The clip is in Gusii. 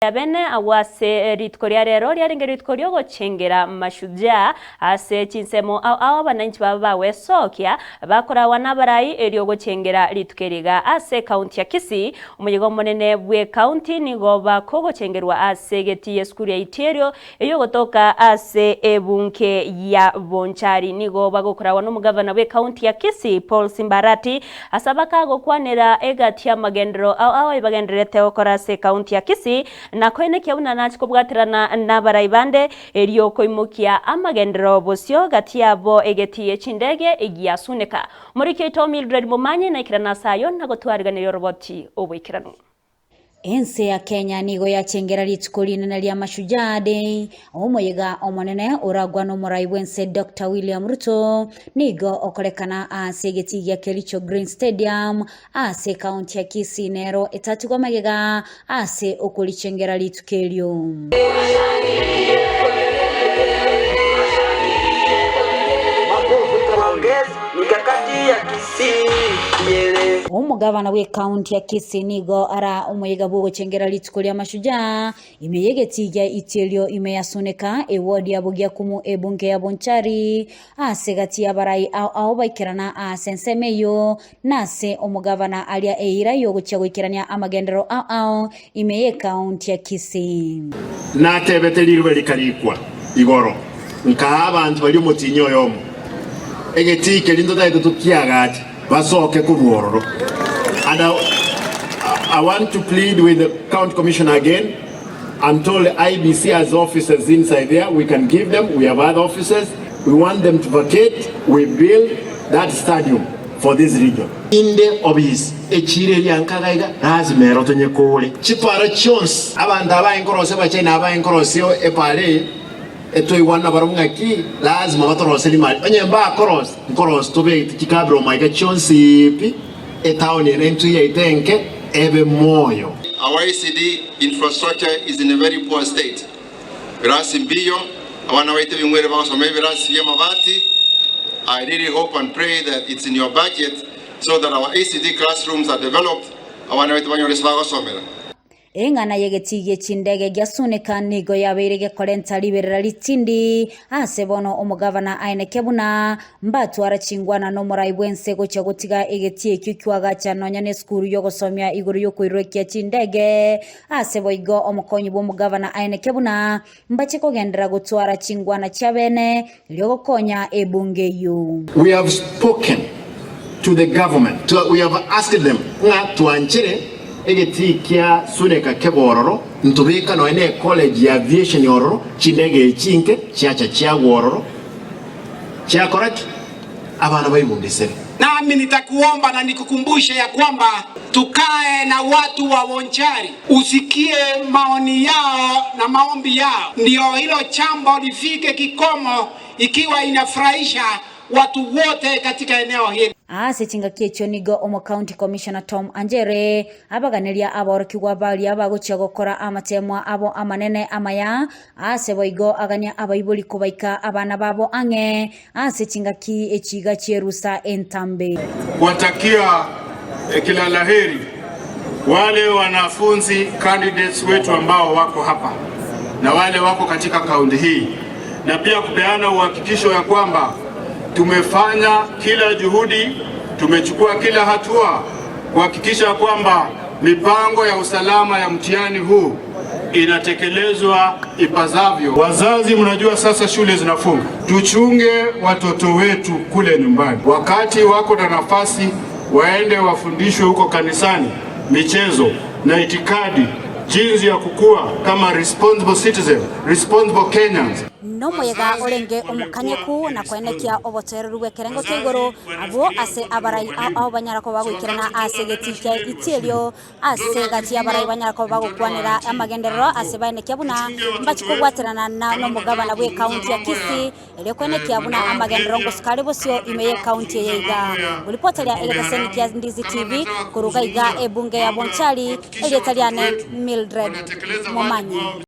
Bene agwo ase rituko ria rero riarenge rituko ri'ogochengera Mashujaa ase chinsemo ao ao abananchi babo bagwesokia bakoragwa nabarai erio gochengera rituko eri iga ase ekaunti ya Kisii. Omoyega omonene bw'ekaunti nigo bakogochengerwa ase egetii y'esukuru ya Itierio eyogotoka ase ebunge ya Bonchari. Nigo bagokoragwa nomogavana bw'ekaunti ya Kisii Paul Simbarati Ase abakagokwanera egati y'amagenderero ao ao ayebagendererete gokora ase ekaunti ya Kisii, na koenekia buna nache kobwaterana nabarai bande erio koimokia amagenderero bosio gati yabo egetii ye chindege giasuneka. Omoriki oito Mildred Momanyi naikerane ase ayio na gotwariganeria oroboti oboikeranu. Ense ya Kenya nigo yachengera rituko rinene ria Mashujaa Day, omoyega omonene oragwa nomorai bwense Doctor William Ruto nigo okorekana ase egetii gia Kericho Green Stadium ase ekaunti ya Kisii nero etatigwa magega ase okorichengera rituko erio. Omogabana bw'ekaunti ya Kisii nigo ara omoyega bw'ogochengera rituko ria Mashujaa ime y'egetii gia Itierio ime ya Suneka eward ya Bogiakumu ebunge ya Bonchari ase gati y'abarai ao ao baikerana ase ensemo eyio na ase omogabana aria eira y'ogochia goikerania amagenderero ao ao ime y'ekaunti ya Kisii. Natebete riruba rikarikwa igoro, nkaa abanto baria omotienyi oyomo, egetii keria ntotagete tokiagache, basoke korwa ororo. And I, I want to plead with the county commissioner again. I'm told IEBC has offices inside there, we can give them, we have other offices. We want them to vacate, we build that stadium for this region. Inde obisi echiira eria nkaga iga, lazima ero tonyekore. Chipara chionsi abanto abaye nkorosia abachina abaye nkorosia epara eye etoigwana nabarabwo ng'aki lazima batoroserie mari onye mbakorosia nkorosia tobegete chikabira omaiga chionsi pi etown ere intwe yaito enke ebe moyo. Our ECD infrastructure is in a very poor state. Birasi mbiyo, abana baito ebing'were bagosoma ebirasi bi'amabati. I really hope and pray that it's in your budget so that our ECD classrooms are developed, abana baito banyore ase bagosomera. Eng'ana y'egetii gie chindege gia Suneka nigo yabeire gekorenta riberera ritindi ase bono omogavana aeneke buna mbatwara chingwana nomorai bw'ense gochia gotiga egetii ekio kiagacha nonya nesukuru y'ogosomia igoro y'okoirokia chindege Ase boigo omokonyi bw'omogavana aeneke buna mbache kogenderera gotwara chingwana chi'abeene erio gokonya ebunge eyio. We have spoken to the government, we have asked them ng'a twanchere egetii kia Suneka kebe ororo, ntobeka nonya ne ecollege ya aviation ororo, chindege echi chinke chiacha chiagwa ororo, chiakora ki? Abana baibundisire. Nami nitakuomba na nikukumbushe ya kwamba tukae na watu wa Bonchari, usikie maoni yao na maombi yao, ndio hilo jambo lifike kikomo, ikiwa inafurahisha watu wote katika eneo hili. Ase chingaki echio nigo Omocounty Commissioner Tom Anjere abaganeria aborokigwa baria bagochia gokora amatemwa abo amanene amaya, ase boigo agania abaibori kobaika abana babo ang'e Ase chingaki echi iga chi'erusa entambe. Kuwatakia kila la heri wale wanafunzi candidates wetu ambao wako hapa na wale wako katika kaunti hii, na pia kupeana uhakikisho ya kwamba tumefanya kila juhudi, tumechukua kila hatua kuhakikisha kwamba mipango ya usalama ya mtihani huu inatekelezwa ipasavyo. Wazazi, mnajua sasa shule zinafunga, tuchunge watoto wetu kule nyumbani, wakati wako na nafasi waende wafundishwe huko kanisani michezo na itikadi, jinsi ya kukua kama responsible citizen, responsible Kenyans. Nomoyega orenge omokanyeku na koenekia obotoereru bw'ekerengo kia igoro, abwo ase abarai ao ao banyara koba bagoikerana ase egetii kia itierio Ase egati y'abarai banyara koba bagokwanera amagenderero ase baenekia buna mbachi kobwaterana na nomogabana bw'ekaunti ya Kisii erio koenekia buna amagenderero ngosuka are bosio ime y'ekaunti eye iga. Ngoripoteria egeteseni kia Ndizi TV koruga iga ebunge ya Bonchari, erieta riane Mildred Momanyi.